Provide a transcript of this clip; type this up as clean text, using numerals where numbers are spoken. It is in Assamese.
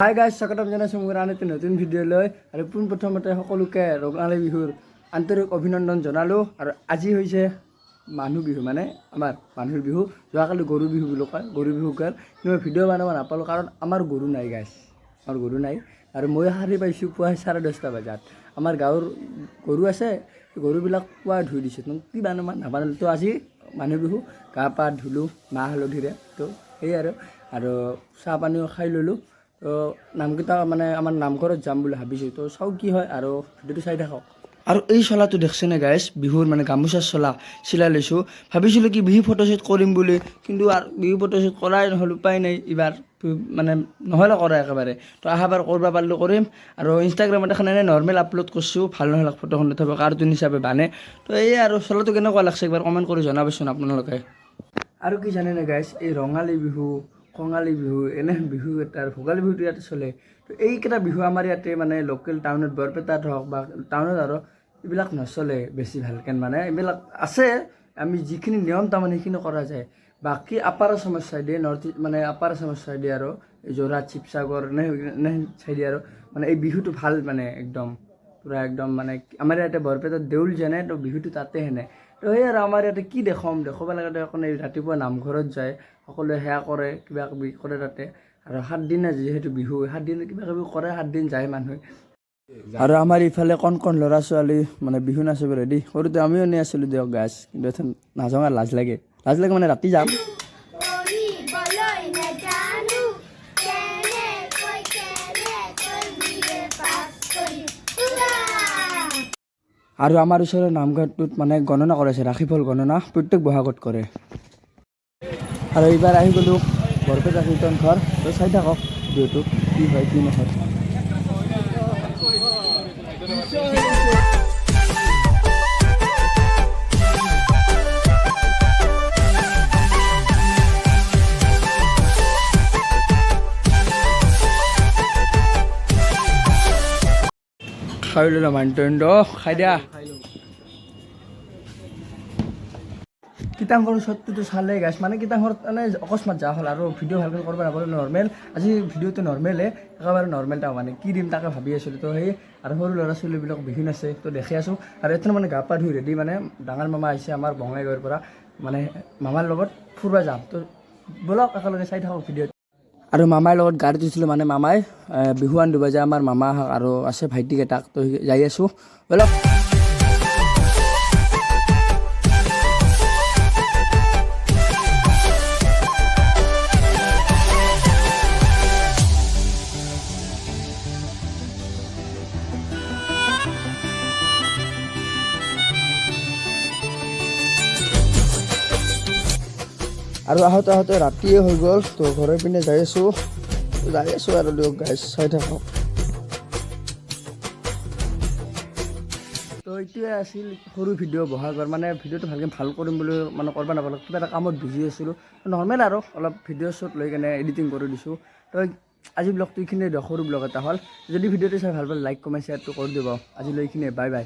হাই গাইজ, স্বাগতম জনাইছোঁ মোৰ আন এটি নতুন ভিডিঅ' লৈ। আৰু পোনপ্ৰথমতে সকলোকে ৰঙালী বিহুৰ আন্তৰিক অভিনন্দন জনালোঁ। আৰু আজি হৈছে মানুহ বিহু, মানে আমাৰ মানুহৰ বিহু। যোৱাকালি গৰু বিহু বুলি কয়, গৰু বিহু গ'ল, কিন্তু মই ভিডিঅ' বনাব নাপালোঁ, কাৰণ আমাৰ গৰু নাই গাইজ, আমাৰ গৰু নাই। আৰু মই সাৰি পাইছোঁ পুৱা 10:30 বজাত। আমাৰ গাঁৱৰ গৰু আছে, গৰুবিলাক পুৱা ধুই দিছে। তো কি বানাম নাবানালোঁ। তো আজি মানুহ বিহু, গা পা ধুলোঁ মাহ হালধিৰে। তো সেয়ে আৰু আৰু চাহ পানীও খাই ল'লোঁ। তো নামকেইটা মানে আমাৰ নামঘৰত যাম বুলি ভাবিছোঁ, তো চাওঁ কি হয় আৰু ভিডিঅ'টো চাই থাকক। আৰু এই চোলাটো দেখছেনে গাইজ? বিহুৰ মানে গামোচাৰ চোলা চিলাই লৈছোঁ। ভাবিছিলোঁ কি বিহু ফটোশ্বুট কৰিম বুলি, কিন্তু আৰু বিহু ফটোশ্বুট কৰাই নহ'ল, উপায় নাই। এইবাৰ মানে নহ'লে কৰা একেবাৰে। তো অহাবাৰ কৰিব পাৰিলোঁ কৰিম। আৰু ইনষ্টাগ্ৰামত এখন এনেই নৰ্মেল আপলোড কৰিছোঁ, ভাল নহ'লে ফটোখন তথাপি কাৰ্টুন হিচাপে বানে। তো এই আৰু চোলাটো কেনেকুৱা লাগছে একবাৰ কমেণ্ট কৰি জনাবচোন আপোনালোকে। আৰু কি জানেনে গাইজ, এই ৰঙালী বিহু, কঙালী বিহু, এনে বিহু এটাৰ ভোগালী বিহুটো ইয়াতে চলে। তো এইকেইটা বিহু আমাৰ ইয়াতে মানে লোকেল টাউনত, বৰপেটাত হওক বা টাউনত আৰু এইবিলাক নচলে বেছি ভালকৈ। মানে এইবিলাক আছে, আমি যিখিনি নিয়ম তাৰমানে সেইখিনি কৰা যায়। বাকী আপাৰ আছামৰ চাইডে, নৰ্থ মানে আপাৰ আছামৰ চাইডে আৰু এই যোৰহাট, শিৱসাগৰ এনে চাইডে আৰু মানে এই বিহুটো ভাল, মানে একদম পূৰা একদম মানে আমাৰ ইয়াতে বৰপেটাত দেউল যেনে, তো বিহুটো তাতে সেনে। তো সেই আৰু আমাৰ ইয়াতে কি দেখুৱাম, দেখুৱাব লাগে একো নাই। ৰাতিপুৱা নামঘৰত যায় সকলোৱে, সেৱা কৰে, কিবা কিবি কৰে তাতে। আৰু 7 দিনা যিহেতু বিহু, 7 দিন কিবা কিবি কৰে, 7 দিন যায় মানুহে। আৰু আমাৰ ইফালে কণ কণ ল'ৰা ছোৱালী মানে বিহু নাচিব ৰেডি। সৰুতে আমিও এনে আছিলোঁ দিয়ক গাছ, কিন্তু এখন নাযাওঁ আৰু লাজ লাগে, লাজ লাগে মানে ৰাতি যাম। পঢ়িবলৈ নাজানো, কেনেকৈ কেনেকৈ বিএ পাছ কৰিম? হুৰা! আৰু আমাৰ ওচৰৰ নামঘৰটোত মানে গণনা কৰাইছে, ৰাশিফল গণনা প্ৰত্যেক বহাগত কৰে। আৰু এইবাৰ আহি গ'লোঁ বৰপেটা কীৰ্তন ঘৰ। তো চাই থাকক ভিডিঅ'টো, কি হয় কি নহয়। খাই ল'লা মানুহটো, খাই দিয়া। কীৰ্তনঘৰৰ ওচৰটোতো চালে গাইজ, মানে কীৰ্তনঘৰত মানে অকস্মাত যোৱা হ'ল আৰু ভিডিঅ' ভালকৈ কৰিব নাপালোঁ। নৰ্মেল আজি ভিডিঅ'টো নৰ্মেলে, একেবাৰে নৰ্মেল। তাৰ মানে কি দিম তাকে ভাবি আছিলোঁ। তো সেই আৰু সৰু ল'ৰা ছোৱালীবিলাক বিহু নাচে, তো দেখি আছোঁ। আৰু এতিয়া মানে গা পা ধুই ৰেডি, মানে ডাঙৰ মামা আহিছে আমাৰ বঙাইগাঁৱৰ পৰা, মানে মামাৰ লগত ফুৰিব যাম। তো ব'লক একেলগে চাই থাকক ভিডিঅ'টো। আৰু মামাৰ লগত গাড়ীত উঠিছিলোঁ, মানে মামাই বিহুৱান দিব যায় আমাৰ মামা আৰু আছে ভাইটিকেইটাক। তো যাই আছোঁ, ব'লক। আৰু আহোঁতে আহোঁতে ৰাতিয়ে হৈ গ'ল। তো ঘৰৰ পিনে যাই আছোঁ, যাই আছোঁ আৰু দিয়ক গাইজ, চাই থাকক। তো এইটোৱে আছিল সৰু ভিডিঅ' বহাগৰ। মানে ভিডিঅ'টো ভালকৈ ভাল কৰিম বুলি মানে কৰিব নাপালোঁ, কিবা এটা কামত বিজি আছিলোঁ। নৰ্মেল আৰু অলপ ভিডিঅ' শ্বুট লৈ কেনে এডিটিং কৰি দিছোঁ। তো আজি ব্লগটো এইখিনিয়ে দিয়ক, সৰু ব্লগ এটা হ'ল। যদি ভিডিঅ'টো চাই ভাল পালে লাইক, কমেণ্ট, শ্বেয়াৰটো কৰি দিব। আজিলৈ এইখিনিয়ে, বাই বাই।